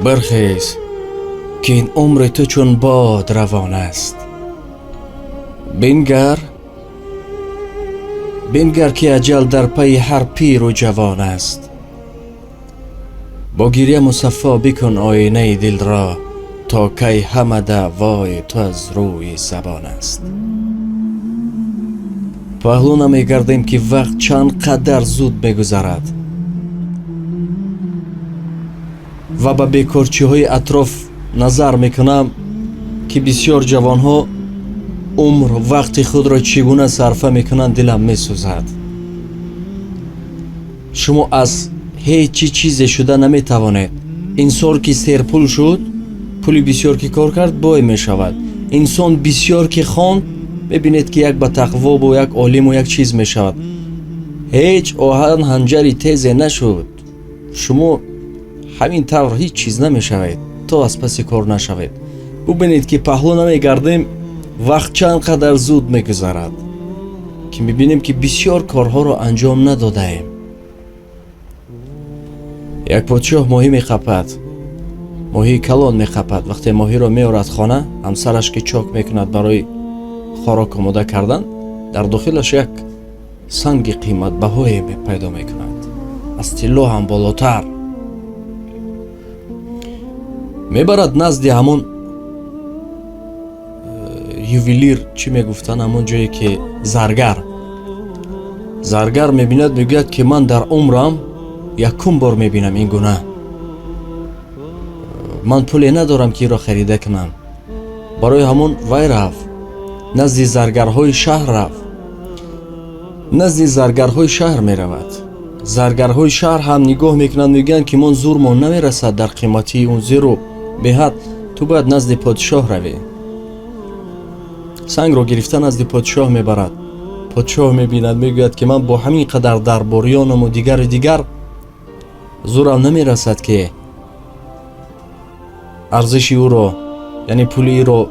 Бархез, ки ин умри ту чун бод равон аст. Бингар, бингар, ки аҷал дар пайи ҳар пиру ҷавон аст. Бо гиря мусаффо бикун оинаи дилро, то кай ҳама даъвои ту аз рӯи забон аст. Паҳлӯ намегардем, ки вақт чанд қадар зуд мегузарад, ва ба бекорчиҳои атроф назар мекунам, ки бисёр ҷавонҳо умр, вақти худро чӣ гуна сарфа мекунанд, дилам месӯзад. Шумо аз ҳеҷ чӣ чизе шуда наметавонед. Инсон ки серпул шуд, пули бисёр ки кор кард, бой мешавад. Инсон бисёр ки хонд, мебинед, ки як ба тақвобу як олиму як чиз мешавад. Ҳеҷ оҳан ҳанҷари тезе нашуд. Шумо ҳамин тавр ҳеҷ чиз намешавед, то аз паси кор нашавед. Бубинед, ки паҳлӯ намегардем, вақт чанд қадар зуд мегузарад, ки мебинем, ки бисёр корҳоро анҷом надодаем. Як подшоҳ моҳӣ меқапад, моҳии калон меқапад. Вақте моҳиро меорад хона, ҳамсараш ки чок мекунад барои хӯрок омода кардан, дар дохилаш як санги қиматбаҳое пайдо мекунад, аз тилло ҳам болотар. Мебарад назди ҳамон ювелир, чӣ мегуфтанд, ҳамон ҷое ки заргар. Заргар мебинад, мегӯяд, ки ман дар умрам якум бор мебинам ин гуна. Ман пуле надорам, ки инро харида кунам. Барои ҳамон вай рафт назди заргарҳои шаҳр, рафт назди заргарҳои шаҳр. Меравад, заргарҳои шаҳр ҳам нигоҳ мекунанд, мегӯянд, ки мон зурмон намерасад дар қиматии он, зеро беҳад ту бояд назди подшоҳ равӣ. Сангро гирифта назди подшоҳ мебарад. Подшоҳ мебинад, мегӯяд, ки ман бо ҳамин қадар дарбориёнаму дигару дигар зурам намерасад, ки арзиши ӯро, яъне пули иро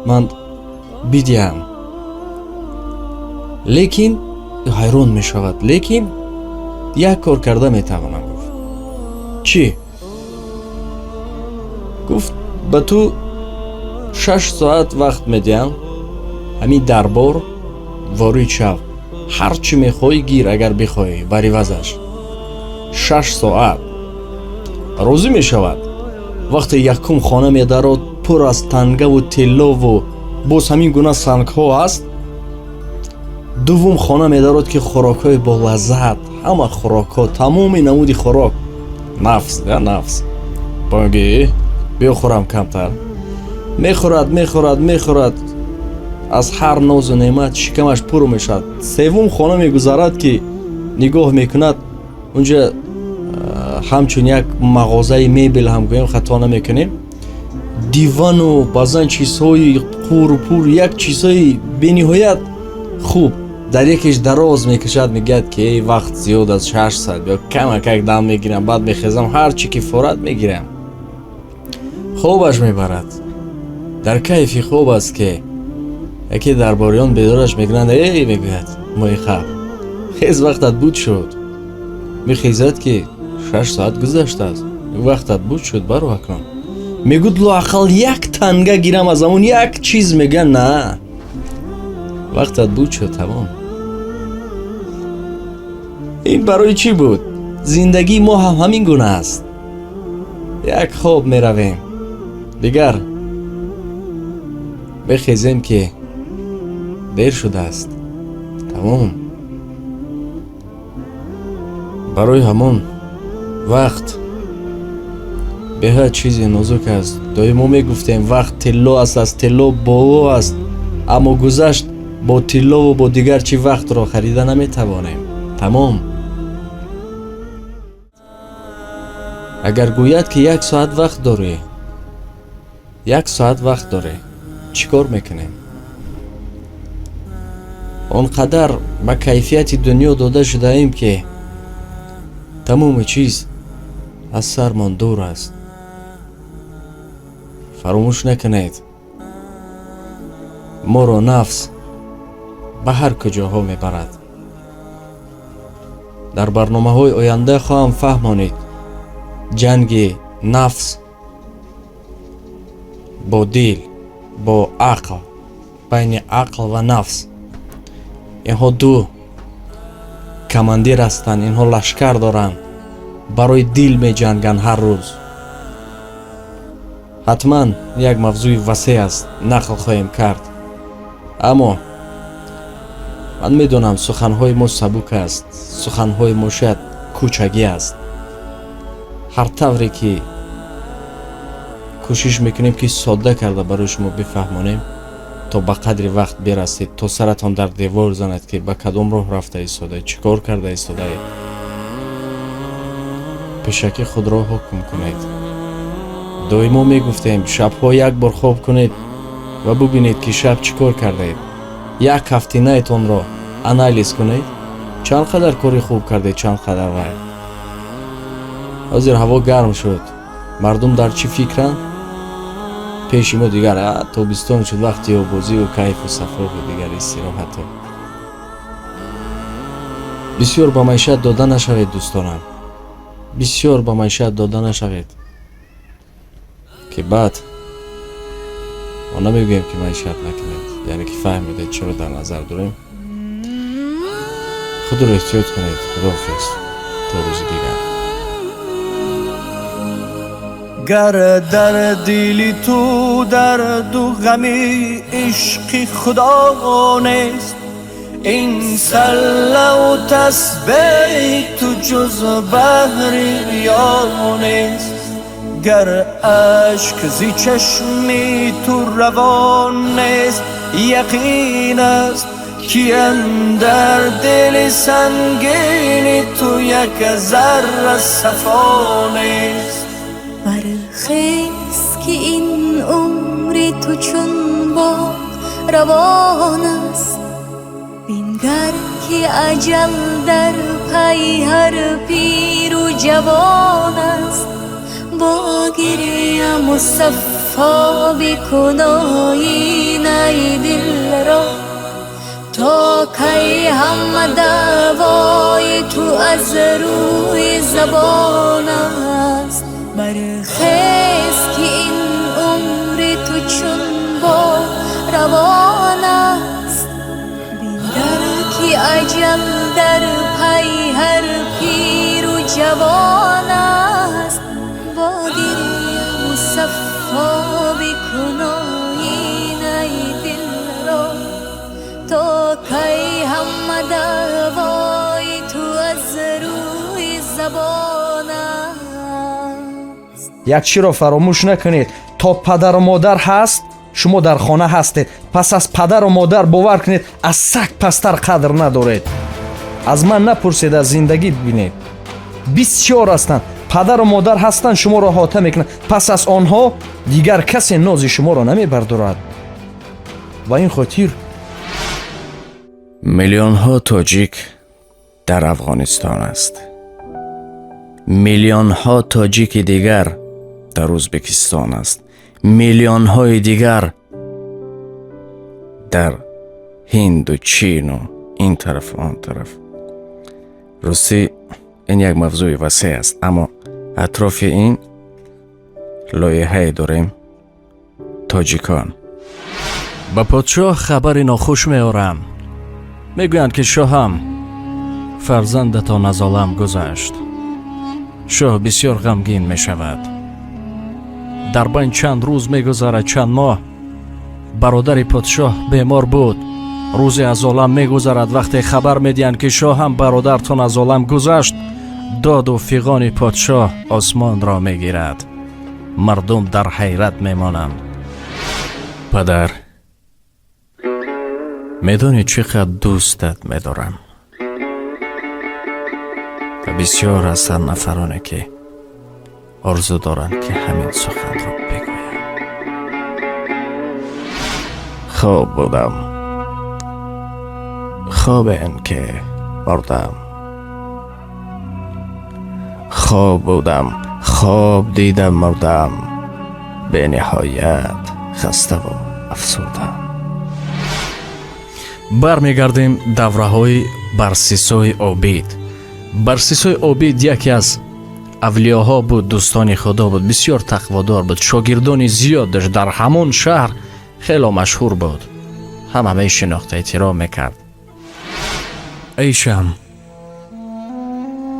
ман бидиҳам. Лекин ҳайрон мешавад. Лекин як кор карда метавонам, гуфт. Чӣ? Гуфт: ба ту 6 соат вақт медиҳам, ҳамин дарбор ворид шав, ҳар чӣ мехоҳӣ гир, агар бихоҳӣ, бар ивазаш 6 соат. Розӣ мешавад. Вақте якум хона медарод, пур аз тангаву тиллову боз ҳамин гуна сангҳо аст. Дуввум хона медарод, ки хӯрокҳои болаззат, ҳама хӯрокҳо, тамоми намуди хӯрок. Нафс, я нафс боги биё хӯрам камтар. Мехӯрад, мехӯрад, мехӯрад, аз ҳар нозу неъмат шикамаш пур мешавад. Севум хона мегузарад, ки нигоҳ мекунад, унҷа ҳамчун як мағозаи мебел ҳам гӯем, хато намекунем, дивану баъзан чизҳои қурпур, як чизҳои бениҳоят хуб. Дар якеш дароз мекашад, мегӯяд, ки эй, вақт зиёд аст, 6 соат, ё камакак дам мегирам, баъд мехезам, ҳар чӣ ки форад, мегирам. Хобаш мебарад. Дар кайфи хоб аст, ки яке дарбориён бедораш мекунанд. Эй, мегӯяд, моҳихаб, хез, вақтат буд шуд. Мехезад, ки 6 соат гузаштааст. Вақтат буд шуд, баро акнун. Мегӯд: лоақал як танга гирам аз ҳамон як чиз. Мега: на, вақтат буд шуд, тамом. Ин барои чӣ буд? Зиндагии мо ҳам ҳамин гуна аст. Як хоб меравем, дигар бихезем, ки дер шудааст, тамом. Барои ҳамон вақт беҳад чизи нозук аст. Доимо мегуфтем, вақт тилло аст, аз тилло боло аст, аммо гузашт. Бо тиллову бо дигар чӣ вақтро харида наметавонем, тамом. Агар гӯяд, ки як соат вақт дорӣ, як соат вақт дорӣ, чӣ кор мекунем? Он қадар ба кайфияти дунё дода шудаем, ки тамоми чиз аз сармон дур аст. Фаромӯш накунед, моро нафс ба ҳар куҷоҳо мебарад. Дар барномаҳои оянда хоҳам фаҳмонид ҷанги нафс. Бо дил, бо ақл, байни ақл ва нафс. Инҳо ду командир ҳастанд, инҳо лашкар доранд, барои дил меҷанганд ҳар рӯз. Ҳатман як мавзӯи васеъ аст, нақл хоҳем кард. Аммо ман медонам, суханҳои мо сабук аст, суханҳои мо шояд кӯчагӣ аст. Ҳар тавре ки кӯшиш мекунем, ки содда карда барои шумо бифаҳмонем, то ба қадри вақт бирасед, то саратон дар девор занад, ки ба кадом роҳ рафта истодаед, чӣ кор карда истодаед. Пешакӣ худро ҳукм кунед. Доимо мегуфтем, шабҳо як бор хоб кунед ва бубинед, ки шаб чӣ кор кардаед. Як ҳафтинаатонро анализ кунед, чанд қадар кори хуб кардед, чанд қадар вай. Ҳозир ҳаво гарм шуд, мардум дар чӣ фикранд? Пеши мо дигар тобистон шуд, вақти обозию кайфу сафову дигар истироҳату. Бисёр ба маишат дода нашавед, дӯстонам, бисёр ба маишат дода нашавед, ки баъд мо намегӯем, ки маишат накунед, яъне ки фаҳмидед, чиро дар назар дорем. Худро эҳтиёт кунед. Худоҳофиз, то рӯзи дигар. Гар дар дили ту дарду ғами ишқи Худо нест, ин саллаву тасбеҳи ту ҷуз баҳри риё нест. Гар ашк зи чашми ту равон нест, яқин аст, ки андар дили сангини ту як зарра сафо нест. Бархез, ки ин умри ту чун бод равон аст. Бингар, ки аҷал дар пайи ҳар пиру ҷавон аст. Бо гиря мусаффо бикун оинаи дилро. То кай ҳама даъвои ту аз рӯи забон аст? Бархез, ки ин умри ту чун бод равон аст. Бингар, ки аҷал дар пайи ҳар пиру ҷавон аст. Бо гиря мусаффо бикун оинаи дилро. То кай ҳама даъвои ту аз рӯи забон аст? Як чиро фаромӯш накунед: то падару модар ҳаст, шумо дар хона ҳастед. Пас аз падару модар, бовар кунед, аз саг пасттар қадр надоред. Аз ман напурсед, аз зиндагӣ бинед. Бисёр ҳастанд, падару модар ҳастанд, шуморо ҳота мекунанд, пас аз онҳо дигар касе нози шуморо намебардорад. Ва ин хотир Миллионҳо тоҷик дар Афғонистон аст, миллионҳо тоҷики дигар дар Ӯзбекистон аст, миллионҳои дигар дар Ҳинду Чину ин тарафу он тараф. Ростӣ, ин як мавзӯи васеъ аст, аммо атрофи ин лоиҳае дорем. Тоҷикон ба подшоҳ хабари нохуш меоранд, мегӯянд, ки шоҳам, фарзандатон аз олам гузашт. Шоҳ бисёр ғамгин мешавад. Дар байн чанд рӯз мегузарад, чанд моҳ. Бародари подшоҳ бемор буд, рӯзе аз олам мегузарад. Вақте хабар медиҳанд, ки шоҳам, бародартон аз олам гузашт, доду фиғони подшоҳ осмонро мегирад. Мардум дар ҳайрат мемонанд. Падар, медонӣ, чӣ қадр дӯстат медорам ва бисёр ҳастанд нафароне, ки орзу доранд, ки ҳамин суханро бигӯям. Хоб будам, хобем ки мурдам, хоб будам, хоб дидам мурдам, бениҳоят хаставу афсурдам. Бармегардем давраҳои Барсисои Обид. Барсисои Обид яке аз Авлиёҳо буд, дӯстони Худо буд, бисёр тақводор буд, шогирдони зиёд дошт, дар ҳамон шаҳр хело машҳур буд, ҳама мешинохт, эҳтиром мекард. Эй шам,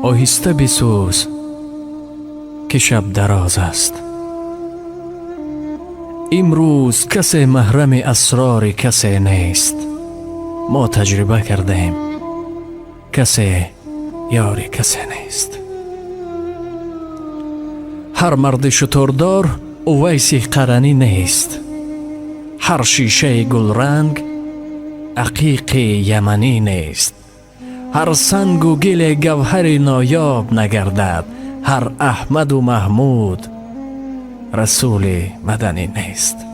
оҳиста бисӯз, ки шаб дароз аст. Имрӯз касе маҳрами асрори касе нест. Мо таҷриба кардаем, касе ёри касе нест. Ҳар марди шутурдор Увайси Қаранӣ нест, ҳар шишаи гулранг ақиқи яманӣ нест, ҳар сангу гиле гавҳари ноёб нагардад, ҳар Аҳмаду Маҳмуд Расули Маданӣ нест.